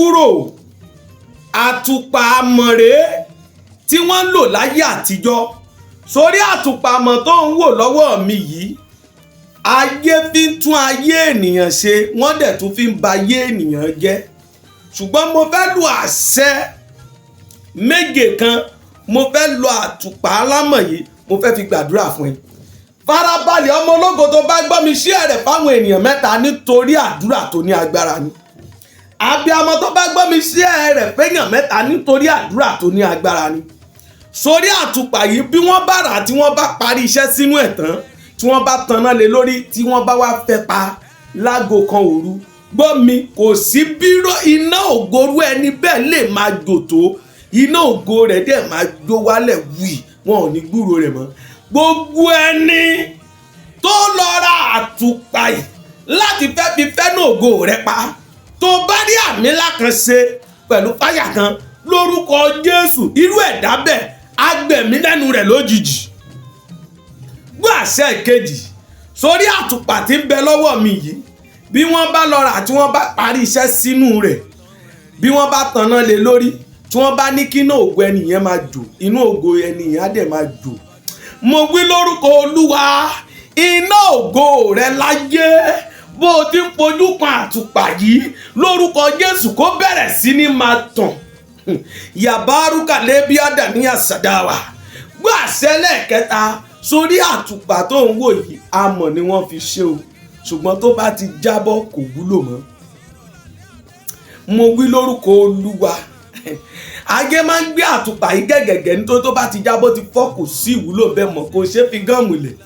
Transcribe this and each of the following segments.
Kúrò àtùpà àmọ̀rẹ́ tí wọ́n ń lò láyé àtijọ́. Sórí àtùpà àmọ̀ tó ń wò lọ́wọ́ mi yìí, ayé fi ń tún ayé ènìyàn ṣe, wọ́n dẹ̀ tún fi ń ba ayé ènìyàn jẹ́. Ṣùgbọ́n mo fẹ́ lu àṣẹ méje kan, mo fẹ́ lo àtùpà alámọ̀ yìí, mo fẹ́ fi gbàdúrà fún ẹ. Farabalẹ̀, ọmọ ológo. Tó bá gbọ́ mi, ṣí ẹ̀rẹ̀ fáwọn ènìyàn mẹ́ta nítorí àdúrà tó ní agbára ni. Abiyamọ tó bá gbọ́ mi, ṣí ẹ̀rẹ̀ fẹ́yàn mẹ́ta nítorí àdúrà tó ní agbára ni. Sórí àtùpà yìí, bí wọ́n bá rà, tí wọ́n bá parí iṣẹ́ sínú ẹ̀ tán, tí wọ́n bá taná lé lórí, tí wọ́n bá wá fẹ́ pa láago 1 òru, gbọ́ mi, kò sí bíró iná ògorú ẹni bẹ́ẹ̀ lè máa jò tó, iná ògo rẹ̀ dẹ̀ máa jó wálẹ̀ wì, wọn ò ní gbúrò rẹ̀ mọ́. Gbogbo ẹni tó lọ ra àtùpà yìí láti fẹ́ fi fẹ́nà ògo rẹ̀ pa, tó bá rí àmì ńlá kan ṣe pẹ̀lú fáyà kan lórúkọ Jésù, irú ẹ̀dá bẹ́ẹ̀ agbẹ̀mí lẹ́nu rẹ̀ lójijì. Gbọ́ àṣẹ kejì sórí àtùpà tí ń bẹ lọ́wọ́ mi yìí: bí wọ́n bá lọ rà, tí wọ́n bá parí iṣẹ́ sínú rẹ̀, bí wọ́n bá tanná lé lórí, tí wọ́n bá ní kí iná ògo ẹnìyẹn máa jò, inú ògo ẹnìyẹn á dẹ̀ máa jò. Mo wí lórúkọ Olúwa, iná ògo rẹ láyé, bó o ti ń fojú kan àtùpà yìí, lórúkọ Jésù, kó bẹ̀rẹ̀ sí ní máa tàn. Yàbárúkà lẹ́bí àdàníyà sàdáwà. Gbọ́ àṣẹ lẹ́ẹ̀kẹta sórí àtùpà tó ń wò yìí: amọ̀ ni wọ́n fi ṣe o, ṣùgbọ́n tó bá ti jábọ́, kò wúlò mọ́. Mo wí lórúkọ Olúwa, ayé máa ń gbé àtùpà yìí gẹ́gẹ́gẹ́ nítorí tó bá ti jábọ́, ti fọ́, kò sí ìwúlò bẹ́ẹ̀ mọ́, kò ṣeé fi gum lẹ̀.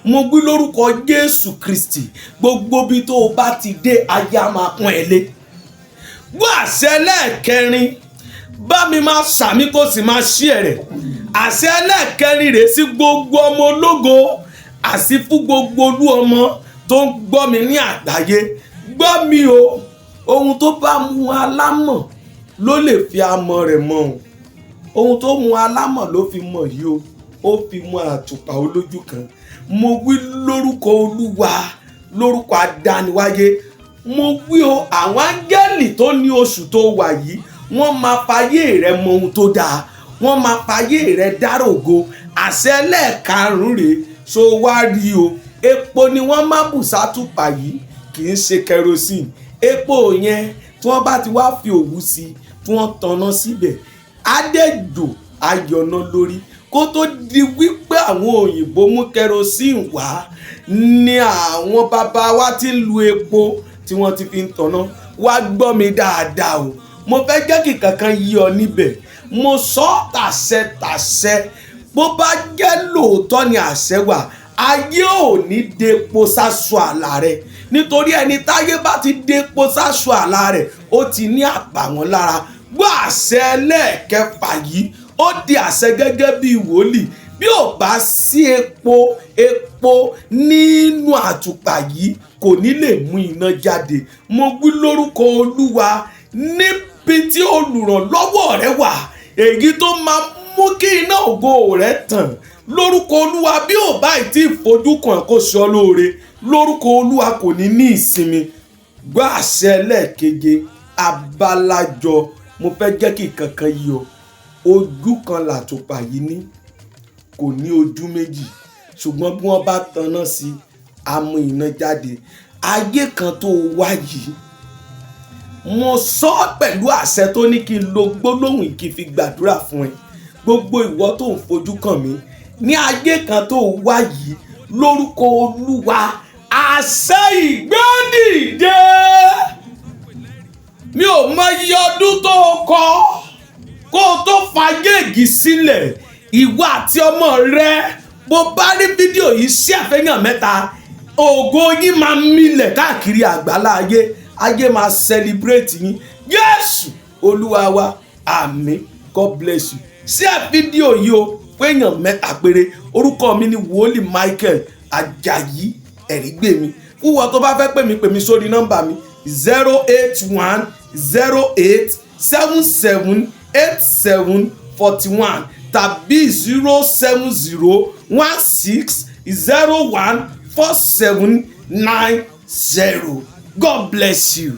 Mo wí lórúkọ Jésù Kristi, gbogbo bí tó o bá ti dé, ayé á máa pọ́n ẹ lé. Gbọ́ àṣẹ lẹ́ẹ̀kẹrin, bá mi máa sàmí, kó sì máa ṣí ẹ̀rẹ̀. Àṣẹ ẹlẹ́ẹ̀kẹrin rèé sí gbogbo ọmọ ológo àti fún gbogbo olú ọmọ tó ń gbọ́ mi ní àgbáyé. Gbọ́ mi o, ohun tó bá mú alámọ̀ ló lè fi amọ̀ rẹ̀ mọ̀ o. Ohun tó mú alámọ̀ ló fi mọ̀ yìí o, ó fi mú àtùpà olójú kan. Mo wí lórúkọ Olúwa, lórúkọ adániwáyé, mo wí o, àwọn áńgẹ́lì tó ní oṣù tó wà yìí, wọ́n máa fayé rẹ mọ ohun tó dáa, wọ́n máa fayé rẹ dárògo. Àṣẹ lẹ́ẹ̀karùn-ún rèé. So wá rí o, epo ni wọ́n má bù sátùpà yìí, kì í ṣe kerosene. Epo yẹn, tí wọ́n bá ti wá fi òwú sí, tí wọ́n tanná síbẹ̀, adẹ́jò ayọ̀nà lórí. Kó tó di wípé àwọn òyìnbó mú kerosene wá ní àwọn bàbá wa ti ń lu epo tí wọ́n ti fi ń tanná. Wá gbọ́ mi dáadáa o, mo fẹ́ jẹ́ kí kankan yí ọ níbẹ̀. Mo sọ tàṣẹ tàṣẹ, bó bá jẹ́ lóòótọ́ ni àṣẹ wà, ayé ò ní depo sáṣọ àlà rẹ, nítorí ẹni táyé bá ti depo sáṣọ àlà rẹ̀, ó ti ní àbàwọ́n lára. Gbọ́ àṣẹ lẹ́ẹ̀kẹfà yìí, ó di àṣẹ gẹ́gẹ́ bí wòlíì: bí ò bá sí epo nínú àtùpà yìí, kò ní lè mú iná jáde. Mo wí lórúkọ Olúwa, níbi tí olùrànlọ́wọ́ rẹ wà, èyí tó máa mú kí iná ògo rẹ tàn, lórúkọ Olúwa, bí ò bá tí ì fojú kàn kó ṣe ọ́ lóore, lórúkọ Olúwa, kò ní ní ìsinmi. Gbọ́ àṣẹ lẹ́ẹ̀keje. Abalajọ, mo fẹ́ jẹ́ kí kankan yí ọ. Ojú kan làtùpà yìí ní, kò ní ojú méjì, ṣùgbọ́n bí wọ́n bá tanná sí i, á mú iná jáde. Ayé kan tó wá yìí, mo sọ ọ́ pẹ̀lú àṣẹ tó ní kí n lo gbólóhùn kí n fi gbàdúrà fún ẹ. Gbogbo ìwọ tó ń fojú kàn mí ní ayé kan tó wá yìí, lórúkọ Olúwa, àṣẹ ìgbédìde, mi ò mọ iye ọdún tó kọ kó o tó fagéègì sílẹ̀, ìwọ àti ọmọ rẹ, bó bá rí fídíò yìí sí àfẹ́yàn mẹ́ta, ògo yín máa milẹ̀ káàkiri àgbálá ayé, ayé máa celebrate yín. Jésù Olúwa wa, àmín. God bless you. Sí ẹ fídíò yìí o fẹ́yàn mẹ́ta péré. Orúkọ mi ni Wòlíì Michael Ajayi Ẹ̀rígbèmí. Fún wọn tó bá fẹ́ pè mí, pè mí sórí nọ́mbà mi: 08108778741 tàbí 07016014790. God bless you.